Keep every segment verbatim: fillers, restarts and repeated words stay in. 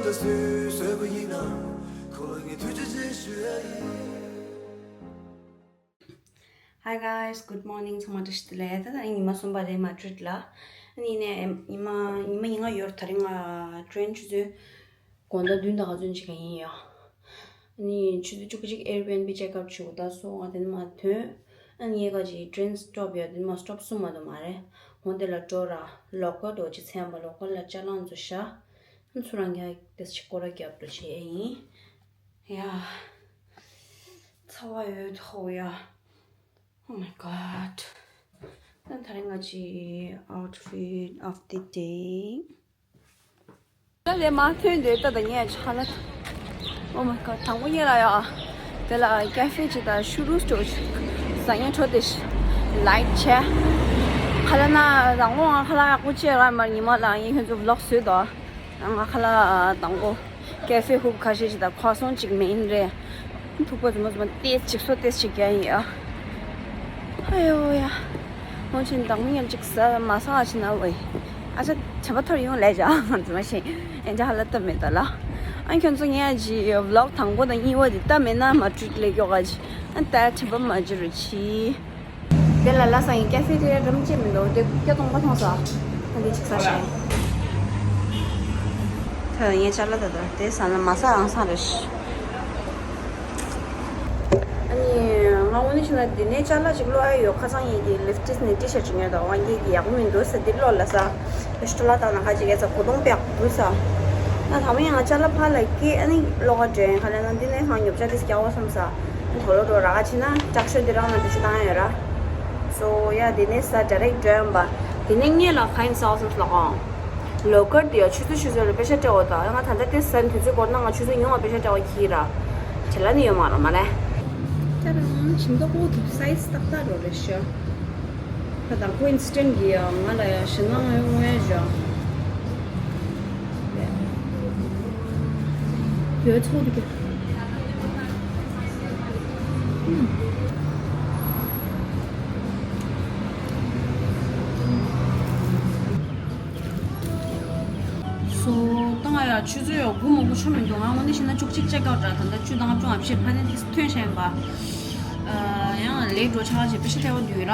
ད་སུས་བཟོས་པ་ཡིན་ནམ། ཁོ་ལ་ངས་ཐུགས་རྗེ་ཆེ་ཞུ་ཡ་ཡིན། Hi guys, good morning. ཚང་མ་བཀྲ་ཤིས་བདེ་ལེགས། ད་ལྟ་ཉི་མ་གསུམ་པ་རེད་མ་ཌྲིད་ལ། ཨ་ནི་ནས་ཉི་མ་ཉི་མ་ཉིན་ལྔ་ཡོད་རེད། ད་རིང་ང་ཊེན་ཆུ་ཚོད་དགོང་དག་བདུན་དང་ག་ཚོད་ཅིག་ག་ཡིན་ཡ། ཨ་ནི་ཆུ་ཚོད་བཅུ་གཅིག་Airbnb check out བྱེད་དགོས་ད་སོ་ང་དེ་ནས་མ་ཐོན། ཨ་ནི་ངས་ག་ཅིག་ཊེན་སི་ཊོབ་ཡ་དེ་ནས་མ་སི་ཊོབ་གསུམ་མ་གཏོགས་མ་རེད། འོ་དེ་ལ་འགྲོ་ར། ལོ་ཀར་འགྲོ་ཅིག་ཚན་པ་ལོ་ཀར་ལ་ཅ་ལག་ཚོ་བཞག་ཨ་ཚུར་རང་རྒྱ་དེ་ཅིག་སྐོར་ར་རྒྱབ་འགྲོ་བྱེད་ཡ་ཡིན། ཡ། ཚ་བ་ཡོད་ཧོ་ཡ། Oh my god. ད་ད་རིང་ང་ཅི་outfit of the day. ད་ལས་མ་ཐོན་དེ་ད་ད་ངས་ཆ་ལ། Oh my god. དང་པོ་ཉལ་ལ་ཡ། དེ་ལ་ཀ་ཧྥེ་ཅིག་དང་ཤུ་རུ་སི་ཊོར་ཅིག་ཟ་ཉལ་འཕྲོ་དེ་ཤི་ལའིག་བྱས། ཁ་ལ་ན་དང་པོ་ང་ཁ་ལ་ཡག་པོ་བྱས་ར་མར་ཉི་མ་ལ་ངས་ཁྱོད་ཚོ་ཝི་ལོག་བཟོས་དོ། ང་ཁ་ལག་དང་པོ་ཀ་ཧྥེ་ཧུབ་ཁ་ཤས་ཤིག་དང་ཁོ་སོང་གཅིག་མེན་རེད། ཐུག་པ་རྫུན་མ་རྫུན་མ་ཏེས་གཅིག་སོ་ཏེས་གཅིག་རྒྱག་ཡིན་ཡ། ཨ་ཡོ་ཡ། ཧོན་ཆིན་དང་མི་ཉལ་གཅིག་ཟ་མ་ཟ་ཨ་ཆི་ན་ཝེ། ཨ་ཅག་བྱ་བ་ཐོར་ཡོང་ལས་བྱ་རྫུན་མ་ཤེས་ཨེ་འཇའ་ཧ་ལ་ཏབ་མེད་ད་ལ། ཨ་ཁྱོད་ཚོ་ངས་ཨ་ཅི་ཝི་ལོག་དང་པོ་དང་གཉིས་པ་དེ་ཏབ་མེད་ན་མ་ཊྲིད་ལས་ཀྱོག་ཨ་ཅི་ཨ་ཏ་བྱ་བ་མ་བྱེད་རུ་ཆི། དེ་ལ་ལ་སང་ཡིན་ཀ་ཧྥེ་ཏེ་ར་འགྲམ་ཅེ་མི་འདུག་དེ་སྐྱ་སྟོང་པ་མཐོང་ས། ད་འདི་ཅིག་ཟ་ཤེས། ད་ངས་ཅ་ལག་ད་ད་དེ་ཟ་ན་མ་ཟ་ཨང་སང་རེད། ཨ་ནི་ང་འོ་ནི་ཕྱིན་ན་འདི་ནས་ཅ་ལག་ཅིག་ཀློག་ཡ་ཡོད། ཁ་སང་ཡིན་གྱི་ལིབ་སི་ཊིག་ནས་ཊི་ཤར་ཊི་ཅིག་ཉོས་དང་ང་རྒྱལ་གྱི་ཡག་པོ་མི་འདུག་ཟ་འདི་ཀློག་ལ་ཟ། ཤ་ལ་ད་ན་ཁ་ཅིག་ཡ་ཚ་གོ་དོང་པེག་བུ་ས། ན་ཐ་མ་ཡང་ང་ཅ་ལག་ཕ་ལ་སྐྱེ་ཨ་ནི་ཀློག་ག་འདྲེན་ཁ་ལ་ན་འདི་ནས་ང་ཉོབ་ཅ་དེ་སྐྱ་བོ་བསམ་ས། དོ་ལོ་དོ་ར་ག་ཕྱིན་ན་ཀྲག་ཤོད་འདི་རང་ལ་འདི་ཅི་བཏང་ཡོད་ར། སོ་ཡ་འདི་ནས་ས་ཌི་རེག་འགྲོ་ཡོང་པ། འདི་ནས་ངས་ལ་ག་ཡིན་ས་བསམ་ལ་ཨང་། ལོ་ཀར་འདི་ཡ་ཆུ་ཚོད་ཆུ་ཚོད་ལ་པེ་ཤ་སྤྲད་འོ་ད་ཡ་ང་ད་ལྟ་དེ་ཟ་དུས་ཚོད་འགོར་ན་ང་ཆུ་ཚོད་ཉུང་བ་པེ་ཤ་སྤྲད་འོ་ཁྱི་ར། བྱེད་ལ་ནི་ཡོད་མ་ར་མ་རེད། ད་རང་ཁྱིམ་ཐོག་ཁོ་གི་སའི་ཛི་ཏག་ཏག་རོ་རེད་ཤག་ད་དང་པོ་ཨིན་སི་ཊན་གྱི་ཡང་ང་ལ་ཡང་ཞེད་སྣང་ཡོད་མངོན་ཡོད་ཤག་ཡོད་ཚོད་འདུག་གི། སོ་ད་ང་ཡ་ཆུ་ཚོད་ཡོ་དགུ་མ་དགུ་ཆོ་མི་འདུག་ང་ངོ་ནི་ཤི་ན་བཅུ་གཅིག་ཅེག་ཨའུཊ་ར། ད་ལྟ་བཅུ་དང་ལྔ་བཅུ་ང་བཞི་ཕ་ནི་ཐོན་ཤེས་པ། ཡང་ལེགས་འགྲོ་ཆགས་ཆེ་པི་ཤི་ཐེ་བ་འདུག་ར། ཨ་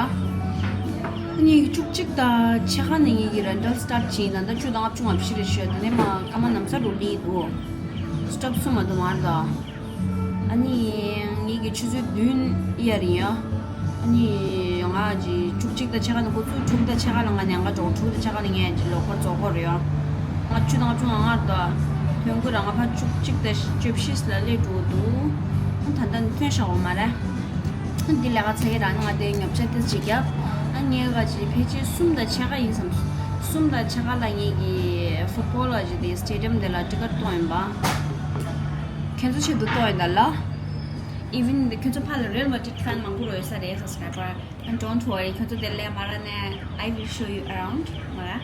ནི་བཅུ་གཅིག་དང་ཕྱེད་ཀ་ནས་ངེད་ཀྱི་རེན་ཊལ་སི་ཊར་ཊི་བྱས་ད་ལྟ་བཅུ་དང་ལྔ་བཅུ་ང་བཞི་རེ་ཤོད་དེ་ནས་མ་སྐར་མ་ནམ་ས་འགྲོ་ལི་འདུག་སི་ཊོབ་གསུམ་མ་འདུག་མར་ད། ཨ་ནི་ངེད་ཀྱི་ཆུ་ཚོད་བདུན་ཡར་ཡིན་ཡ། ཨ་ནི་ང་ཅི་བཅུ་གཅིག་དང་ཕྱེད་ཀ་ནས་འགོ་ཚུགས་དྲུག་དང་ཕྱེད་ཀ་ལ་ང་ནས་ང་འགྲོ་དྲུག་དང་ཕྱེད་ཀ་ནས་ངས་ཅི་ལོག་པར་རྫོགས་པ་རེད་ཡ། ང་བཅུ་དང་བཅུ་ང་ལྔ་ད་ཐོན་དགོས་ར། ང་ཕར་བཅུ་གཅིག་དང་བཅུ་བཞི་ལ་སླེབས་འགྲོ་འདུག་ད་ལྟ་ནི་ཐོན་ཤག་འོ་མ་རེད། འདི་ལས་ཀ་ཚ་གི་རང་ང་དེ་ཉོབ་ཆ་དེ་ཅིག་རྒྱབ། ཨ་ངས་ག་ཅི་ཕལ་ཆེར་གསུམ་དང་ཕྱེད་ཀ་ཡིན་བསམ། གསུམ་དང་ཕྱེད་ཀ་ལ་ངེད་ཀྱི་ཕུཊ་བོལ་ལ་ཅི་དེ་སི་ཊེ་ཌི་ཡམ་དེ་ལ་ཊི་ཀེ་ཊི་གཏོང་ཡིན་པ། ཁྱེད་ཚོ་ཆེད་དུ་གཏོང་ཡིན་ད་ལ། ཨི་ཝན་དེ་ཁྱེད་ཚོ་ཕ་ལ་རེལ་མ་ཌི་རིཌ་ཕེན་མང་པོ་རོ་ཡོད་ས་རེད་སབ་སི་ཀ་རའི་བར། And don't worry, ཁྱོད་ཚོ་དེ་ལས་མ་ར་ནས། I will show you around. མ་ར།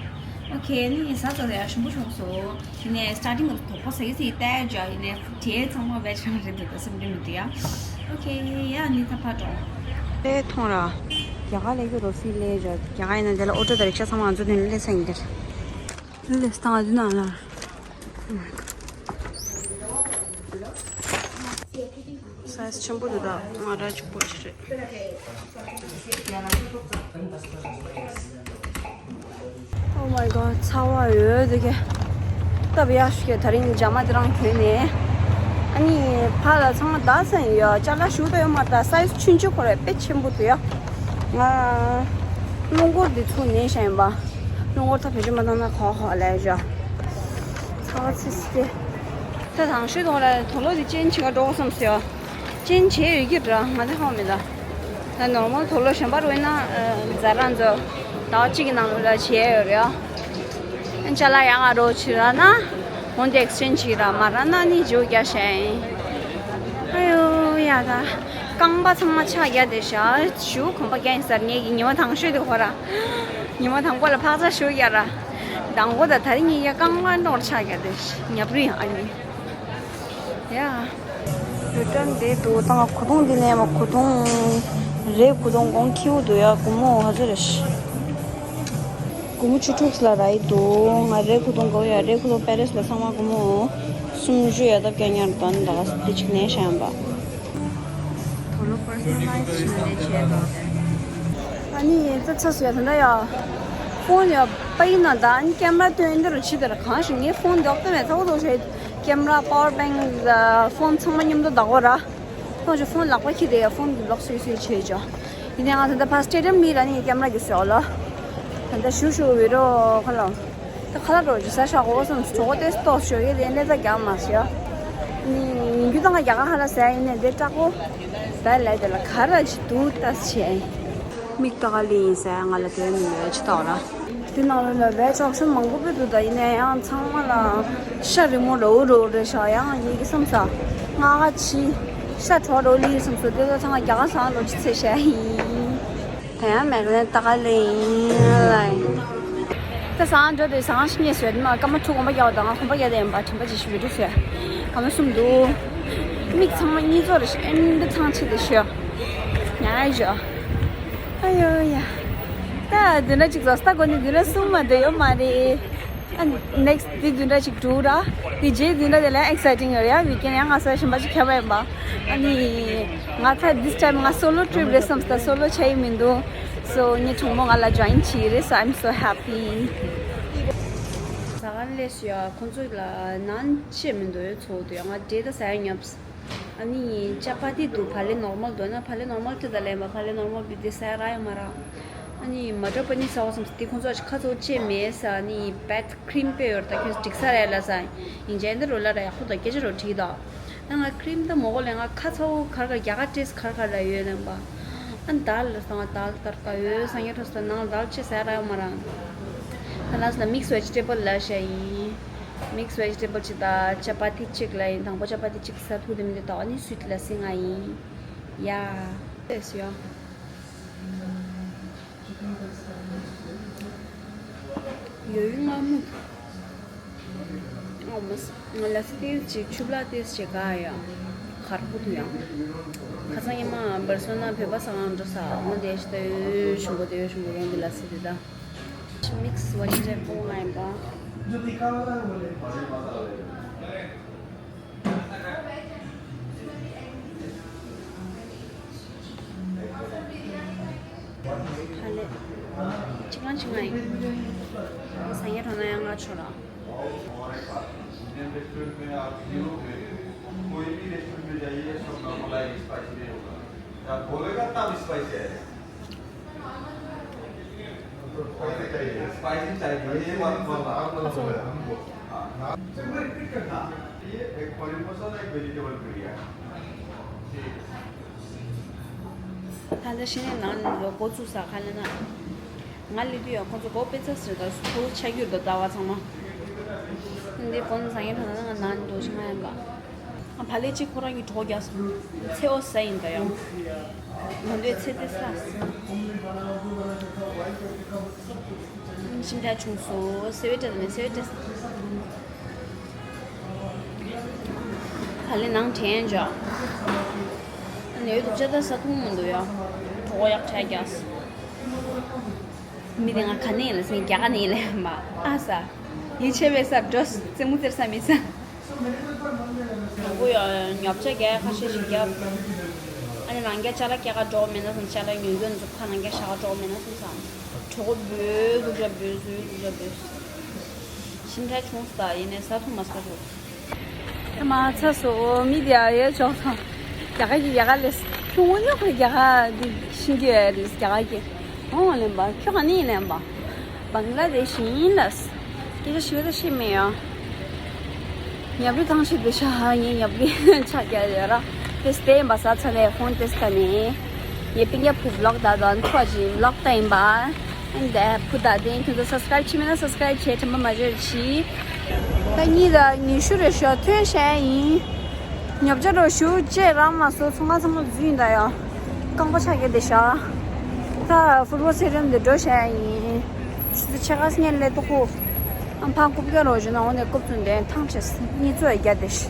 Okay, ནི་ས་ཚོ་རེ་ཞིམ་པོ་བྱུང་སོང་། ཡིན་ནའི་སི་ཊར་ཊིང་གི་དོག་པོ་ཟེར་གི་ཟེར་ལྟ་ཡ་ཇ་ཡིན་ནའི་དེ་ཚང་མ་བེད་སྤྱོད་རེད་འདུག་ད་སེམས་ཁྲལ་མི་འདུག་ཡ། Okay, ཡ་ནི་ད་ཕ་འགྲོ། ལས་མཐོང་ར། རྒྱ་གར་ལས་ཀྱི་རོ་སི་ལས་ཇ་རྒྱ་གར་ཡིན་ན་དེ་ལ་ཨོ་ཊོ་དང་རིག་ཤ་ཚང་མ་ང་ཚོ་དེ་ནས་སླེབས་ས་ཡིན་གྱི་རེད། སླེབས་སྟངས་ཨ་དེ་ན་ལ། སའི་ཛི་ཆེན་པོ་འདུག་ད་ང་ར་གཅིག་པོ་ཞིག་རེད། Oh my god, ཚ་བ་ཡོད་དེ་གེ། སྟབས་ཡག་ཤོས་ཀྱི་ད་རིང་ཇ་མ་དེ་རང་གྱོན་ནས། ཨ་ནི་ཕ་ལ་ཚང་མ་ད་སེང་ཡོད་ཅ་ལག་ཞུ་ད་ཡོད་མ་ད་སའི་ཛི་ཆུང་ཆུང་ཁོ་རེ་དཔེ་ཆེན་པོ་འདུག་ཡ། ང་རླུང་འཁོར་འདི་ཚུགས་ནས་ཤེས་པ། རླུང་འཁོར་ད་བེད་སྤྱོད་མ་བཏང་ན་ག་ག་ལས་ཡ། ཚ་བ་ཚི་སི་ཏེ། ད་དང་ཤོས་དང་ར་དོ་ལོ་འདི་ཅན་བྱེད་ག་འགྲོ་བསམ་སོ་ཡ། ཅན་བྱེད་ཡོད་ཀྱི་ར་ང་དེ་ཧ་མི་ལ། ད་ནོར་མལ་དོ་ལོ་གཞན་པ་རོ་ཡིན་ན་ཛ་ར་ཚོ་ཟླ་བ་གཅིག་གི་ནང་ལ་བྱེད་ཡོད་རེད་ཡ། ཅ་ལག་ཡག་ག་རོ་བྱེད་ར་ན་འོན་ཏེ་ཨེག་སི་ཅེན་ཇི་བྱེད་ར་མ་ར་ན་ནི་ཇོ་རྒྱག་ཤ་ཡིན། ཨ་ཡོ་ཡ་ད་རྐང་པ་ཚང་མ་ཆག་རྒྱག་དེ་ཤ་ཞུ་གོམ་པ་རྒྱག་ཡིན་ཟེར་ངེད་ཀྱི་ཉི་མ་དང་ཤོས་དེ་ཧོ་ར། ཉི་མ་དང་པོ་ལ་ཕག་ཚ་ཞུ་རྒྱག་ར། དང་པོ་ད་ད་རིང་ངེད་ཀྱི་རྐང་པ་འགྲོ་ཆག་རྒྱག་དེ་ཉབ་རུ་ཡང་ཨ་ནི། ཡ། རི་ཊརན་དེ་འདུག་ད་ང་གོས་ཐུང་འདི་ནས་མ་གོས་ཐུང་། རེད་གོས་ཐུང་གོང་ཁྱིའུ་འདུག་ཡ་གོ་མོ་ཧ་ཟེར་རེ་ཤི། སྒོར་མོ་བཅུ་དྲུག་ལ་རག་གི་འདུག་ང་རའི་ཁུ་ཐུང་གོ་ཡ་རའི་ཁུ་ཐུང་པེ་རིས་ལ་ཚང་མ་སྒོར་མོ་སུམ་ཅུ་ཡ་ད་བརྒྱ་ཉར་དོན་ད་ག་དེ་ཅིག་ནས་བཤད་ཡིན་པ། དོ་ལོ་པར་སོ་ནལ་ལའི་ཛི་བྱས་པ། ཨ་ནི་ད་ཚ་སུ་ཡ་ད་ད་ཡ། ཕོན་ཡ་པ་ཡིན་ན་ད་ཨ་ནི་ཀེམ་ར་སྟོན་འདི་རུ་ཕྱི་དེར་གང་ཞིག་ངའི་ཕོན་འདོག་ཏུ་མེད་ཚ་བོ་ཚོ་བྱས། ཀེམ་ར་པ་ཝར་བེང་ཕོན་ཚང་མ་མཉམ་དུ་བདག་གོ་ར། ཁོང་ཚོ་ཕོན་ལག་པ་ཁྱེར་ཏེ་ཡ་ཕོན་གྱི་ལོག་སུས་སུས་བྱེད་ཅོ། ཡིན་ནའང་ད་ལྟ་ཕ་སི་ཊེ་ཌི་ཡམ་མི་ར་ནི་ཀེམ་ར་གི་སོ་ལོ། ད་ལྟ་ཞུ་ཞུ་བི་རོ་ཁ་ལོ། ད་ཁ་ལ་འགྲོ་རྒྱུ་ས་ཤ་གོ་སོང་གྲོགས་ཏེ་ཏོག་ཞོ་ཡེ་དེ་ནས་ད་རྒྱག་མ་ཤེས། ནི་ཡིན་རྒྱུ་དང་རྒྱ་གར་ཧ་ལ་ཟ་ཡིན་ནས་དེ་སྐྲག་གོ། ད་ལས་དེ་ལ་ག་ར་ཅི་འདུག་ལྟ་བྱས། མིག་ཏག་ལི་ཡིན་ཟེར་ང་ལ་དོན་མི་ཡོད་ཅི་ཏག་ར། དེ་ནང་ལོ་ལ་བས་ཅོག་ཤོ་མང་པོ་པོ་འདུག་ད་ཡིན་ནའི་ཡང་ཚང་མ་ལ་ཤ་རི་མོ་རོ་རོ་རེ་ཤ་ཡང་ཡིན་གི་བསམ་ས། ང་ག་ཆི་ཤ་གྲོ་རོ་ལི་བསམ་སོ་དེ་ཚོ་ཚང་མ་རྒྱ་གར་སང་ལོ་ཅི་ཚེ་ཤ་ཡིན། དེ་ཡང་མེག་ལན་ཏག་ལི་ཡིན་ལ་ཡིན། ད་སང་འགྲོ་དེ་སང་ཤི་ཉེ་སོད་མ་སྐར་མ་དྲུག་གོམ་པ་རྒྱག་དང་གོམ་པ་རྒྱག་དེ་ཡིན་པ་དྲན་པ་ཅི་ཞུ་བི་འགྲོ་སོད། སྐར་མ་གསུམ་འདུག་མིག་ཚང་མ་གཉིས་ཚོར་ཨེན་འདི་ཚང་ཆེ་དེ་ཤོད། ཉ་ཡ་ཞོ། ཨ་ཡོ་ཡ། ད་བདུན་ཕྲག་གཅིག་ཙམ་ད་གོ་ནི་བདུན་ཕྲག་གསུམ་མ་འདོད་ཡོད་མ་རེད། ཨ་ནེག་སི་དེ་བདུན་ཕྲག་གཅིག་འགྲོ་ར། དེ་རྗེས་བདུན་ཕྲག་དེ་ལ་ཨེག་སའི་ཊིང་ཡོད་རེད་ཡ། ཝི་ཀེན་ཡང་ང་ས་ཞིམ་པ་ཅིག་ཁྱབ་པ་ཡིན་པ། ཨ་ནི། ང་ད་this time ང་སོ་ལོ་ཊི་རིབ་རེད་བསམ་སྟ་སོ་ལོ་ཆ་ཡི་མི་འདུག་སོ་ངའི་གྲོགས་མོ་ང་ལ་ཇོ་ཡིན་བྱེད་རེད། So I'm so happy. ཟ་ཁང་ལས་སུ་ཡ་ཁོང་ཚོ་ལ་ནང་ཆེ་མི་འདུག་ཡོད་ཚོ་དུ་ཡ་ང་འདྲེ་ད་ཟ་ཡ་ཉོབས། ཨ་ནི་ཅ་པ་ཏི་འདུག་བ་ལེ་ནོར་མལ་འདོད་ན་བ་ལེ་ནོར་མལ་ཏི་ད་ལེན་པ་བ་ལེ་ནོར་མལ་བི་དེ་ཟ་ཡ་ར་ཡ་མ་ར། ཨ་ནི་མ་ཏྲ་པ་ནི་ཟ་བ་སམ་སྟི་ཁོང་ཚོ་ཁ་ཚོ་ཅེ་མེད་ས་ཨ་ནི་བེད་ཁྲིམ་པེ་ཡོར་ད་ཁྱོད་འགྲིག་ས་རེད་ལ་ས་ཡིན་ཅན་འདི་རོ་ལ་ར་ཡག་པོ་ད་སྐད་ཆ་རོ་བྲིས་ད། ད་ང་ཁྲིམ་ད་མོ་གོ་ལེ་ང་ཁ་ཚོ་གར་གར་རྒྱ་གར་ཏེས་གར་གར་ལ་ཡོད་ལེན་པ། ཨ་ནི་དལ་ལ་ས་ང་དལ་དར་ཀ་ཡོད་ས་ངའི་ཁྲོ་ས་ནང་དལ་ཅེ་ཟ་ར་ཡ་མ་ར། ད་ལ་ས་ལ་མིག་སི་ཝེ་ཇི་ཊེ་བལ་ལ་ཤ་ཡིན། མིག་སི་ཝེ་ཇི་ཊེ་བལ་ཅིག་དང་ཅ་པ་ཏི་གཅིག་ལ་ཡིན། དང་པོ་ཅ་པ་ཏི་གཅིག་ཟ་ཐུབ་དེ་མི་འདུག་ད་ཨ་ནི་སུའི་ཊི་ལ་སི་ང་ཡིན། ཡ། ཨེ་སི་ཡ། ཡོ་ཡུ་ང་མུ། ཨོ་མ་སི། ང་ལ་སི་ཏིལ་ཅིག་ཆུ་བླ་ཏིལ་ཅིག་ག་ཡ། གར་པོ་དུ་ཡང་། ཁ་སང་ཉི་མ་བར་སོ་ན་བོད་པ་ས་ང་འགྲོ་ས་འོང་དེ་ཤི་ད་ཡོ་ཞུང་གོ་དེ་ཡོ་ཞུང་གོ་རོང་གི་ལ་སི་དེ་ད། མིག་སི་ཝ་ཅི་ཅེ་པོ་ང་ཡིན་པ། ཧ་ལས། གཅིག་ལང་གཅིག་ང་ཡིན། ས་ཡ་གྲོ་ན་ཡང་ང་ཆོ་ར། ད་ལྟ་ཤི་ནས་ནང་ལོ་འགོ་བཙུགས་ས་ཁ་ལ་ན། ང་ལི་དུ་ཡང་ཁོང་ཚོ་སྒོ་ཕྱེ་ཚར་ཟེར་ད་ཁོ་ཚོ་ཆ་རྒྱུས་དང་ལྟ་བ་ཚང་མ། འདི་དགོང་དག་ཟ་ངེ་ཐང་ན་ང་ནང་འགྲོ་ཞིག་ང་ཡིན་པ། ང་བ་ལེ་གཅིག་ཁོ་རང་གི་གྲོགས་རྒྱག་སོང་། ཚེ་འོ་ཟ་ཡིན་ད་ཡང་། ང་འདོད་ཚེ་དེ་ས། ཞིམ་ཐག་ཆུང་སོ་སེ་བེ་ཏྲ་ནས་སེ་བེ་ཏྲ། ད་ལེ་ནང་དྲན་འཇོག་ནས་དུ་ཅ་ད་ས་ཐུང་མི་འདུག་ཡ། གྲོགས་ཡག་ཆ་རྒྱག་སོང་། མི་དེ་ང་ག་ནས་ལ་སེང་རྒྱ་ག་ནས་ལ་མ་ཨ་ས། ཡིད་ཆེས་པའི་སར་འགྲོ་རྩེད་མོ་རྩེར་ས་མི་ས། དང་པོ་ཡང་ཉོབ་ཆ་རྒྱ་ཁ་ཤས་ཤིག་རྒྱབ། ཨ་ནི་རང་རྒྱ་ཅ་ལག་རྒྱག་ག་འགྲོ་མེད་ན་སོང་ཅ་ལག་ཉོ་རྒྱུ་འཛུགས་ཁ་རང་རྒྱ་ཤ་ག་འགྲོ་མེད་ན་སོང་ཙང་། གྲོགས་པོ་འབོད་འདུག་ཅ་འབོད་ཟོས་འདུག་ཅ་འབོད། ཞིམ་ཐག་ཆུང་ས་ཡིན་ནས་ས་ཐུང་མ་ས་ཐུང་། ད་མ་ཚ་སོ་མི་དེ་ཨ་ཡེ་ཅོག་ཚང་། རྒྱ་གར་གྱི་རྒྱ་གར་ལས་ཁྱུང་ཉོག་གི་རྒྱ་གར་འདི་ཤིང་གི་ཨེ་རེད་རྒྱ་གར་གྱི། ཨོ་ལེན་པ་ཁྱོད་ག་ནས་ལེན་པ། བང་ལ་དེ་ཤི་ཡིན་ལ། སྐད་ཆ་ཞུ་ད་ཤི་མེད་ཡ། ཉབ་རི་ཐང་ཆེ་དེ་ཤ་ཧ་ངའི་ཉབ་རི་ཆག་རྒྱ་ཡོད་ར། དེ་སྟེ་ཡིན་པ་ས་ཚ་ནས་ཧོན་དེ་སྟ་ནས། ངའི་པིན་རྒྱ་ཕུ་བློག་ད་དོན་ཐོ་ཅི་བློག་ད་ཡིན་པ། ཨན་དེ་ཕུ་ད་དེ་ཁྱོད་ཚོ་སབ་སི་ཀ་རེབ་བྱེད་མེད་ན་སབ་སི་ཀ་རེབ་བྱེད་དྲན་པ་མ་བརྗེད་ཅི། ད་གཉིས་དང་ཉི་ཤུ་རེ་ཤོག་ཐོན་བཤད་ཡིན། ཉོབ་ཆ་རོ་ཞུ་ཅེས་རང་མ་སོ་ཚོང་ཁང་ཚང་མ་འཛུལ་ཡིན་ད་ཡ། རྐང་པ་ཆག་གི་དེ་ཤ། ད་ཧྥུ་ཊི་བོལ་སི་ཊེ་ཌི་ཡམ་དེ་འགྲོ་བཤད་ཡིན། ཆུ་ཚོད་ཕྱེད་ཀ་སྔོན་ལས་ཏོག་ཁུ། ཨམ་ཕང་རྐུབ་ཀྱག་རོ་བཞིན་ན་འོ་ནས་རྐུབ་ཚུན་དེ་ཐང་ཆད་གཉིས་ཚོ་ཡ་རྒྱ་དེ་ཤ།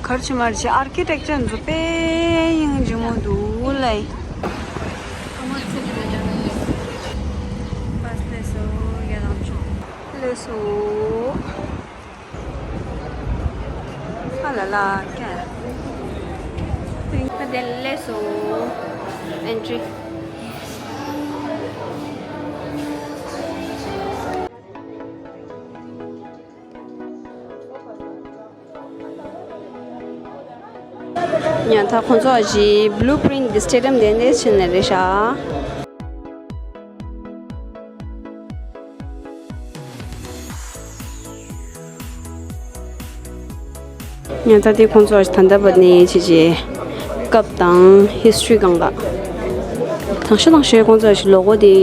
གར་ཆི་མར་ཆི་ཨར་ཀི་ཊེག་ཅར་འཛུགས་པའི་ཡིང་ཇི་མོ་འདུག་ལེ། ཨ་མ་ཚོ་གི་རེད་ཡ། པ་སི་ སོ། ཨ་ལ་ལ་ཀ། ད་དེ་ལས་སོ། ཨེན་ཊི། ཡང་ད་ཁོང་ཚོ་ཨ་ཅི་བླུ་པི་རིན་ཊི་འདི་སི་ཊེ་ཌི་ཡམ་དེ་འདྲ་ཕྱིན་ནས་རེད་ཤག་ཡང་ད་དེ་ཁོང་ཚོ་ཨ་ཅི་ད་ལྟ་བར་ནས་བྱས་རྗེས་ཀབ་དང་ཧིས་ཊོ་རི་གང་ག་དང་ཤོས་དང་ཤོས་ཁོང་ཚོ་ཨ་ཅི་ལོ་གོ་དེ་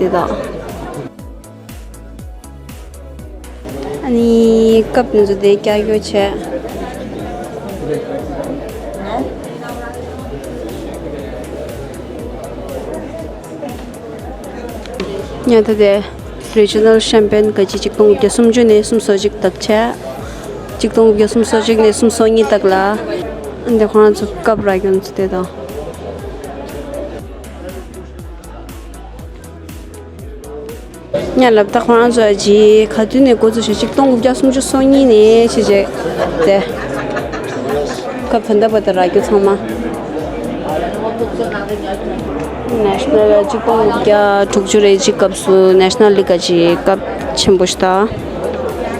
དེ་དག་ཨ་ནི་ཀབ་དེ་ཚོ་དེ་བཀྱག་རྒྱུ་བྱས། ཉལ་ཐ་དེ་རི་ཇི་ནལ་ཤམ་པེན་ག་ཅི་གཅིག་སྟོང་དགུ་བརྒྱ་སུམ་ཅུ་ནས་སུམ་ཅུ་སོ་གཅིག་དག་བྱས། གཅིག་སྟོང་དགུ་བརྒྱ་སུམ་ཅུ་སོ་གཅིག་ནས་སུམ་ཅུ་སོ་གཉིས་དག་ལ། འདི་ཁོ་རང་ཚོ་ཀབ་རག་རྒྱུ་ཚོ་དེ་དང་། ཉ་ལབ་ད་ཁོ་རང་ཚོ་ཨ་ཅི་ག་དུས་ནས་འགོ་བཙུགས་ཤག་གཅིག་སྟོང་དགུ་བརྒྱ་སུམ་ཅུ་སོ་གཉིས་ནས་བྱས་རྗེས་དེ་ཀབ་ད་ལྟ་བར་དུ་རག་རྒྱུ་ཚང་མ། ནེ་ཤ་ནལ་གཅིག་སྟོང་དགུ་བརྒྱ་དྲུག་ཅུ་རེ་གཅིག་སྐབས་སུ་ནེ་ཤ་ནལ་ལིག་ག་ཅིག་ཀབ་ཆེན་པོ་ཞིག་དང་།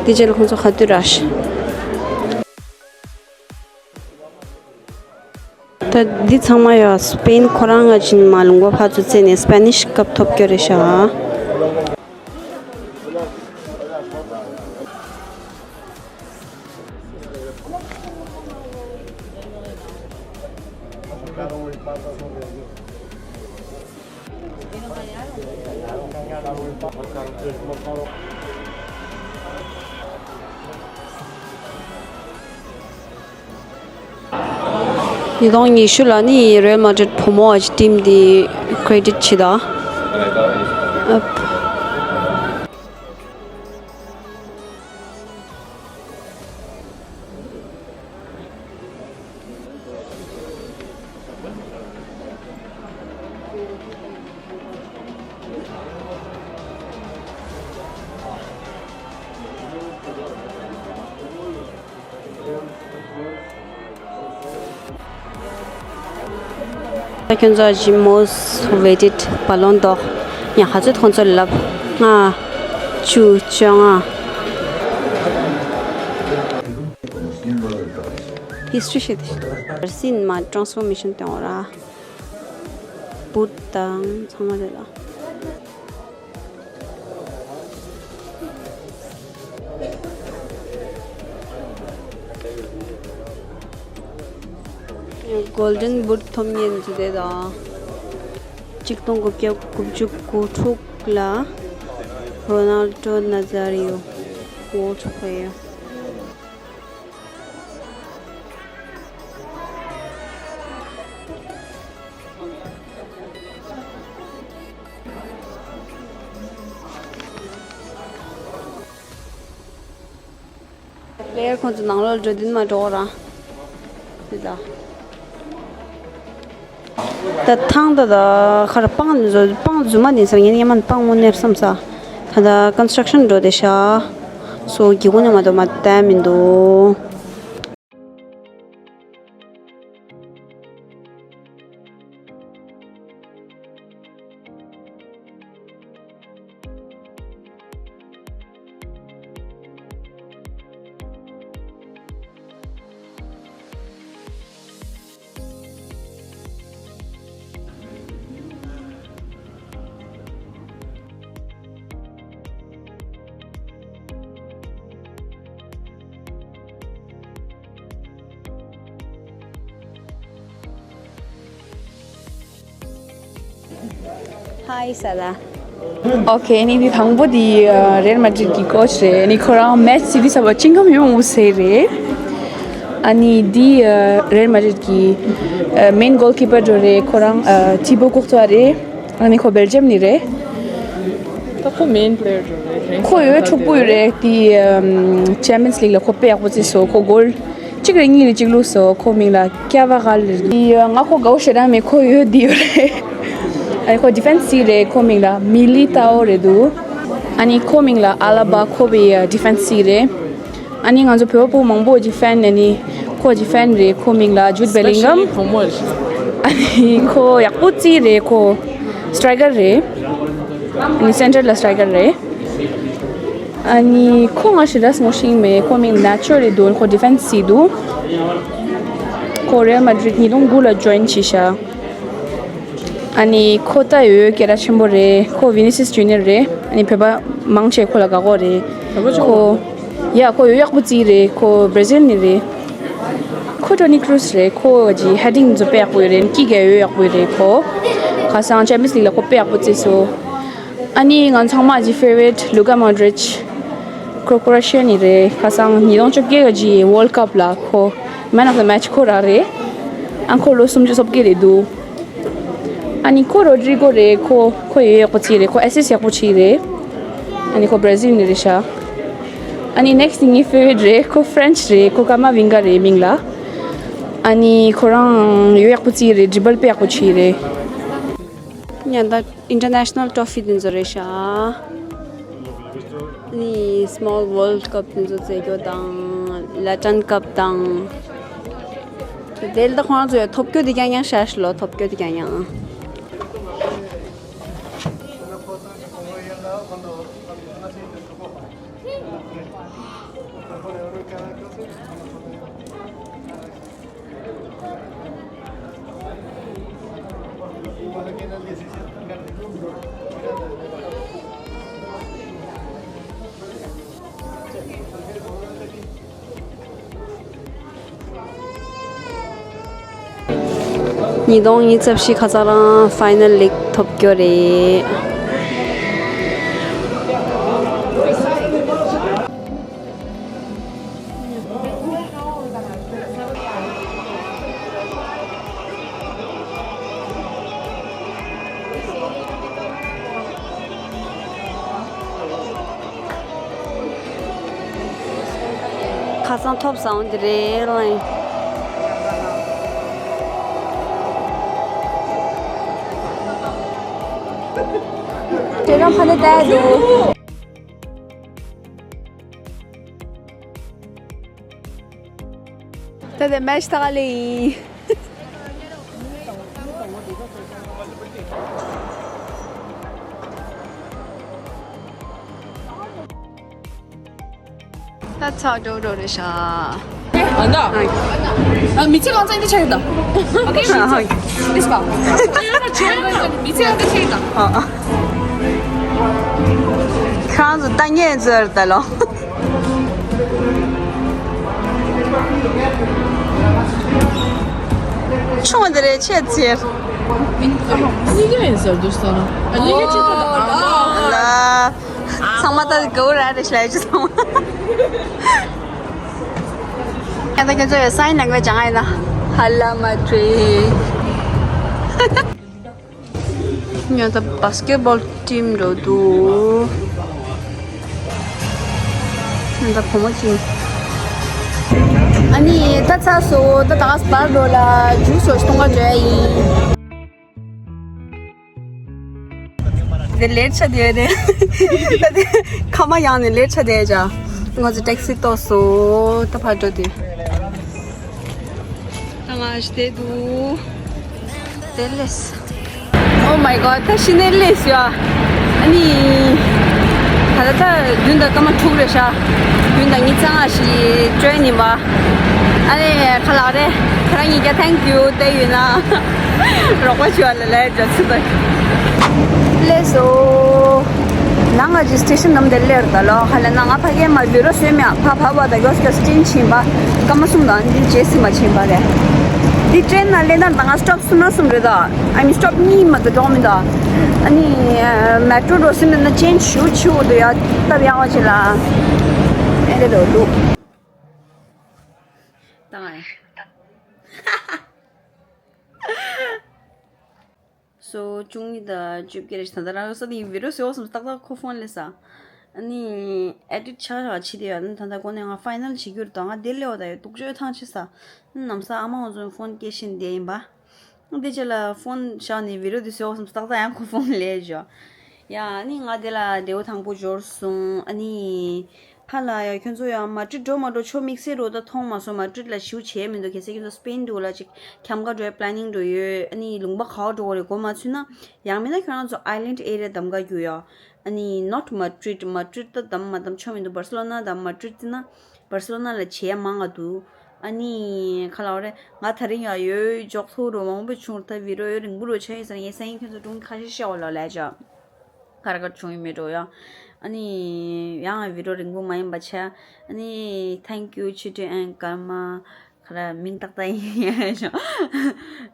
དེ་རྗེས་ལ་ཁོང་ཚོ་ག་དུས་རག་ཤག་ད་འདི་ཚང་མ་ཡང་སི་པེན་ཁོ་རང་ང་ཕྱིན་མ་ལུང་པ་ཕར་ཚུར་བཙལ་ནས་སི་པེ་ནིཤ་སྐབས་ཐོབ་རྒྱུ་རེད་ཤག་ཉིས་སྟོང་ཉི་ཤུ་ལ་ནི་རེལ་མ་ཌི་རིད་བུ་མོ་ཨ་ཅི་ཊིམ་འདི་ཀྲེ་ཌིཊ་བྱེད་ད། ཨབ། ད་ཁྱོད་ཚོ་ཅི་མོས་ཝེ་ཊེཌ་བ་ལོན་དོ། ཡང་ཧ་ཚོད་ཁོང་ཚོ་ལབ། ལྔ། བཅུ། བཅོ་ལྔ། ཧིས་ཊོ་རི་ཤེས་ཏེ། སིན་མ་ཊྲན་སི་ཕོར་མེ་ཤན་བཏང་བ་ར། བུད་དང་ཚང་མ་རེད་ལ། གོལ་ཌན་བུད་ཐོབ་མཁན་ཚོ་དེ་དང་། གཅིག་སྟོང་དགུ་བརྒྱ་དགུ་བཅུ་གོ་དྲུག་ལ་རོ་ནལ་ཌོ་ནཱ་ཛ་རི་ཡོ་ཝོལ་ཕོག་ཡོད། པི་ལེ་ཡར་ཁོང་ཚོ་ནང་ལོགས་འགྲོ་དུས་མ་འགྲོ་ར། དེ་ད། ད་ཐང་ད་ད་ཁར་སྤང་རྫུ་སྤང་རྫུན་མ་ནི་ཟེར་ངས་ཉི་མ་སྤང་མོ་ནེབ་བསམ་ས། ད་ད་ཀོན་སི་ཊྲག་ཤན་འགྲོ་དེ་ཤ། སོ་གི་གུ་ནས་མ་གཏོགས་མ་བསྟན་མི་འདུག་ཧའི་ས་ད། ཨོ་ཁེ། ཨ་ནི་འདི་དང་པོ་འདི་རེལ་མ་ཌི་རིད་ཀྱི་ཀོ་ཅི་རེད། ཨ་ནི་ཁོ་རང་མེ་ཅི་ཞི་བདེ་ས་བ་ཅིང་ཀམ་ཡོང་འུ་སེ་རེད། ཨ་ནི་འདི་རེལ་མ་ཌི་རིད་ཀྱི་མེན་གོལ་ཀི་པར་འགྲོ་རེད། ཁོ་རང་ཐི་བོ་ཀོར་ཏུ་རེད། ཨ་ནི་ཁོ་སྦེལ་ཇམ་ནི་རེད། ད་ཁོ་མེན་པི་ལེ་ཡར་འགྲོ་རེད། ཁོ་ཡོད་ཕྱུག་པོ་ཡོད་རེད། དེ་ཅེམ་པི་ཡན་སི་ལིག་ལ་ཁོ་དཔེ་ཡག་པོ་རྩེས་སོང་། ཁོ་གོལ་གཅིག་རེད་གཉིས་རེད་གཅིག་བླུགས་སོང་། ཁོ་མིང་ལ་ཀྱ་ཝ་གྷལ་རེད་འདུག་ཡ་ང་ཁོ་དགའ་བོ་ཞེ་དྲག་མེད། ཁོ་ཡོད་འདི་ཡོད་རེད། ཨ་ནི་ཁོ་ཌི་ཕེན་སི་རེད། ཁོ་མིང་ལ་མི་ལི་ཏའོ་རེད་འདུག་ཨ་ནི་ཁོ་མིང་ལ་ཨ་ལ་བ། ཁོ་བི་ཡ་ཌི་ཕེན་སི་རེད། ཨ་ནི་ང་ཚོ་བོད་པ་མང་པོ་གི་ཕེན། ཨ་ནི་ཁོ་གི་ཕེན་རེད། ཁོ་མིང་ལ་ཇུད་བེ་ལིང་གམ། Especially for more. ཨ་ནི་ཁོ་ཡག་པོ་རྩིས་རེད། ཁོ་སི་ཊའི་ཀར་རེད། ཨ་ནི་སེན་ཊར་ལ་སི་ཊའི་ཀར་རེད། ཨ་ནི་ཁོ་ང་ཞེ་དྲག་སི་མོ་ཤིང་མེད། ཁོ་མིང་ནེ་ཅོ་རེད་འདུག་ཁོ་ཌི་ཕེན་སི་འདུག་ཁོ་རེལ་མ་ཌི་རིད་ཉིས་སྟོང་དགུ་ལ་ཇོ་ཡིན་བྱས་ཤག་ཨ་ནི་ཁོ་ད་ཡོད་སྐད་གྲགས་ཆེན་པོ་རེད། ཁོ་ཝི་ནི་སི་ཇུ་ནི་ཡར་རེད། ཨ་ནི་བོད་པ་མང་ཆེ་ཁོ་ལ་དགའ་གོ་རེད། ཁོ་ཡ་ཁོ་ཡོད་ཡག་པོ་རྩིས་རེད། ཁོ་བྷར་ཛིལ་ནི་རེད། ཁོ་ཊོ་ནི་ཀྲུས་རེད། ཁོ་གི་ཧེ་ཌིང་ཚོ་དཔེ་ཡག་པོ་ཡོད་རེད། སྐྱིད་ཀྱི་ཡོད་ཡག་པོ་ཡོད་རེད། ཁོ་ཁ་སང་ཆེམ་པི་ཡན་སི་ལིག་ལ་ཁོ་དཔེ་ཡག་པོ་རྩིས་སོང་། ཨ་ནི་ང་ཚང་མ་གི་ཕེ་ཝ་རིཊ་ལུ་ཀ་མོ་ཌི་རིཆ། ཁོ་ཀོ་རོ་ཤི་ཡ་ནི་རེད། ཁ་སང་ཉིས་སྟོང་བཅོ་བརྒྱད་གི་ཝརལ་ཌི་ཀབ་ལ་ཁོ་མེན་ཨོཕ་ཛི་མེ་ཆི་ཁོ་རང་རེད། ཨ་ཁོ་ལོ་སུམ་ཅུ་སོ་བརྒྱད་རེད་འདུག་ཨ་ནི་ཁོ་རོ་ཌི་རི་གོ་རེད། ཁོ་ཁོ་ཡོད་ཡག་པོ་རྩིས་རེད། ཁོ་ཨེ་སིས་ཡག་པོ་བྱས་རེད། ཨ་ནི་ཁོ་བྷར་ཛིལ་ནི་རེད་ཤག་ཨ་ནི་ནེག་སི་ཊི་ངའི་ཕེ་ཝ་རིཊ་རེད། ཁོ་ཕེ་རེན་ཆི་རེད། ཁོ་ཀ་མ་ཝིང་ག་རེད་མིང་ལ། ཨ་ནི་ཁོ་རང་ཡོད་ཡག་པོ་རྩིས་རེད། ཌི་རིབ་ལ་དཔེ་ཡག་པོ་བྱས་རེད། ཉན་ད་ཨིན་ཊར་ནེ་ཤི་ནལ་ཊོ་ཕི་དེ་ཚོ་རེད་ཤག་ནི་སི་མོལ་ཝརལ་ཌི་ཀབ་དེ་ཚོ་རྩེ་རྒྱུ་དང་། ལེ་ཊན་ཀབ་དང་། དེ་ལ་ད་ཁོང་ཚོ་ཡ་ཐོབ་རྒྱུ་དེ་རྐྱང་རྐྱང་ཤག་ཤི་ལོ། ཐོབ་རྒྱུ་དེ་རྐྱང་རྐྱང་། ཉིས་སྟོང་ཉི་ཤུ་རྩ་བཞི་ཁ་སང་རང་ཕའི་ནལ་ལིག་ཐོབ་རྒྱུ་རེད། ཁ་སང་ཐོབ་སོང་དེ་རེད་ལ། དེ་རང་ཕ་ནས་བལྟས་འདུག་ད་དེ་མེ་ཆི་ཐག་ལེ་ཡིན། ད་ཚགས་འགྲོ་འགྲོ་རེད་ཤག་ཨ་ད། ཨ་མི་ཚེ་གང་ཚང་འདི་ཆགས་ཡོད་ད། ཨོ་ཁེ། མི་ཚེ་གང་ཚང་ཆགས་ཡོད་ད། ཁྱེད་རང་ཚོ་ལྟ་ཉན་ཚོར་ད་ལོ། ཆུང་བ་འདི་རེད་ཆེ་ཚེར། གཉིས་ཀ་ཡིན་ཟེར་འདུག་ས་ན། ཨ་གཉིས་ཀ་གཅིག་པ་དང་། ཨ་ལ། ཚང་མ་ད་གའུ་ར་རེ་ཤ་ཡ་ཅི་ཚང་མ། ཡ་ད་ཁྱེད་ཚོ་ཡ་སའིན་ནང་ག་ཅང་ཨེ་ན། ཧ་ལ་མ་ཏྲེ། ཉོ་ད་བཱ་སི་ཀེ་ཊི་བོལ་ཊིམ་འགྲོ་འདུག་ཉོ་ད་བུ་མོ་ཅིག་ཨ་ནི་ད་ཚར་སོང་། ད་ད་ག་སི་བར་འགྲོ་ལ་ཇུས་སོགས་གཏོང་ག་འགྲོ་ཡ་ཡིན། དེ་ལེ་ཊི་ཆགས་བསྡད་རེད། ད་དེ་ཁ་མ་ཡང་ནས་ལེ་ཊི་ཆགས་བསྡད་ཅག་ང་ཚོ་ཊེག་སི་ཏོག་སོང་། ད་ཕར་འགྲོ་དུས། ད་ང་ཞིག་བསྡད་འདུག་དེ་ལས། Oh my god, ད་ཤི་ནས་ལས་ཡ། ཨ་ནི། ད་ལྟ་ད་བདུན་དང་སྐར་མ་དྲུག་རེད་ཤག་བདུན་དང་ཉི་ཤུ་རྩ་ལྔ་ཞིག་ཊེན་ཡིན་པ། ཨ་ནི་ཁ་ལག་རེད། ཁྱེད་རང་གཉིས་ཀ་thank you བལྟས་ཡོད་ན། རོགས་པ་བྱེད་པ་ལ་ལས་འདྲ་ཚུལ་དང་། ལས་སོ། ནང་ང་ཅི་སི་ཊེ་ཤན་ནམ་དེ་ལེར་ད་ལོ། ཧ་ལས་ན་ང་ཕ་གའི་མ་བུ་རོ་སོས་མེད། ཕ་ཕ་བ་ད་གོ་སྐྱོ་སི་ཊིན་ཕྱིན་པ། སྐར་མ་གསུམ་དང་འདི་རྗེས་སུ་མ་ཕྱིན་པ་རེད། འདི་ཊེན་ན་ལེན་ན་ད་ང་སི་ཊོབ་གསུམ་ན་གསུམ་རེད་ད། ཨ་མི་སི་ཊོབ་གཉིས་མ་གཏོགས་འགྲོ་མི་འདུག་ཨ་ནི་མེ་ཊོ་འགྲོ་སྲིད་ན་ན་ཅེན་ཇི་ཞུ་ཆུ་འོ་དུ་ཡ་སྟབས་ཡག་པ་ཅིག་ལ། ཨེ་རེད་འདུག་ད་ང་ཡ། སོ་བཅུ་གཉིས་དང་བཅོ་བརྒྱད་རེད། ད་ལྟ་རང་ས་དེ་བི་ཌི་ཡོ་བཟོ་བསམ་ཏག་ཏག་ཁོ་ཕོན་སླེབས་ས། ཨ་ནི་ཨེ་ཌིཊ་ཆག་ཆག་བྱེད་དེ་ཡོད། ཨ་ནི་ད་ལྟ་ཁོ་ནས་ང་ཕའི་ནལ་བྱེད་རྒྱུ་རེད་དོ། ང་དེ་སླེབས་པ་ད་ཡོད་སྡུག་ཅག་ཐང་ཆད་ས། ཨ་ནི་ལམ་སང་ཨ་མ་ང་ཚོ་ཕོན་སྐད་བཤད་བསྡད་ཡིན་པ། ཨ་དེ་རྗེས་ལ་ཕོན་བཞག་ནས་བི་ཌི་ཡོ་དེ་བཟོ་བསམ་ཏག་ཏག་ཡང་ཁོ་ཕོན་སླེབས་བྱུང་། ཡ་ཨ་ནི་ང་དེ་ལ་དེའུ་དང་པོ་འབྱོར་སོང་། ཨ་ནི་ཕ་ལ་ཡ་ཁྱོད་ཚོ་ཡང་མ་ཏྲིད་འགྲོ་མ་འགྲོ་ཆོ་དམིགས་བསལ་རོ་ད་མཐོང་མ་སོང་། མ་ཏྲིད་ལ་ཞིའུ་བྱས་མི་འདུག་གལ་སྲིད་ཁྱོད་ཚོ་སྤེན་འདུག་ལ་ཅིག་ཁྱམས་ཁ་འགྲོ་ཡ་པི་ལེ་ནིང་འགྲོ་ཡོད། ཨ་ནི་ལུང་པ་ག་བ་འགྲོ་བ་རེད་གོ་མ་ཚུད་ན། ཡང་མིན་ན་ཁྱོད་རང་ཚོ་island area གདམ་ག་རྒྱུ་ཡ། ཨ་ནི་not Madrid Madrid ད་གདམ་མ་གདམ་ཆོ་མི་འདུག Barcelona དང་Madrid ཟེར་ན་Barcelona ལ་བྱས་མང་ང་འདུག་ཨ་ནི་ཁ་ལ་བ་རེད། ང་ད་རིང་ཡང་ཡོད་འཇོག་ཐུག་རོ་མང་པོ་བྱུང་ད་video ཡོད་རིང་པོ་རོ་ཆ་ཡིན་ཟེར་ན་ངས་སང་ཉིན་ཁྱོད་ཚོ་སྒྲུང་ཁ་ཤས་བཤད་འོ་ལ་ལས་ཅག་ཁ་ར་ཁ་བྱུང་ཡིན་མེད་འགྲོ་ཡ། ཨ་ནི་ཡང་video རིང་པོ་མ་ཡིན་པ་བྱས། ཨ་ནི་thank you Chitri and Karma ཁ་ར་མིང་ཏག་ཏག་ཡིན་ཡ་ཞོ།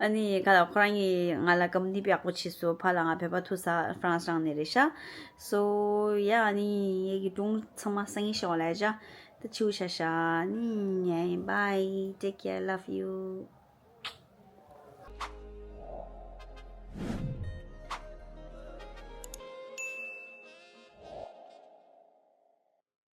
ཨ་ནི་ཁ་ལ་ཁོ་རང་གིས་ང་ལ་གམ་འདི་པ་ཡག་པོ་བྱས་སོ། ཕ་ལ་ང་བོད་པ་ཐུག་ས་France རང་ནས་རེད་ཤག So yeah ཨ་ནི་ངེད་ཀྱི་སྒྲུང་ཚང་མ་སང་ཉིན་བཤད་འོ་ལ་ལས་ཅག་ད་ཆིའུ་ཤ་ཤ་ནི་ཉའི་bye take care love you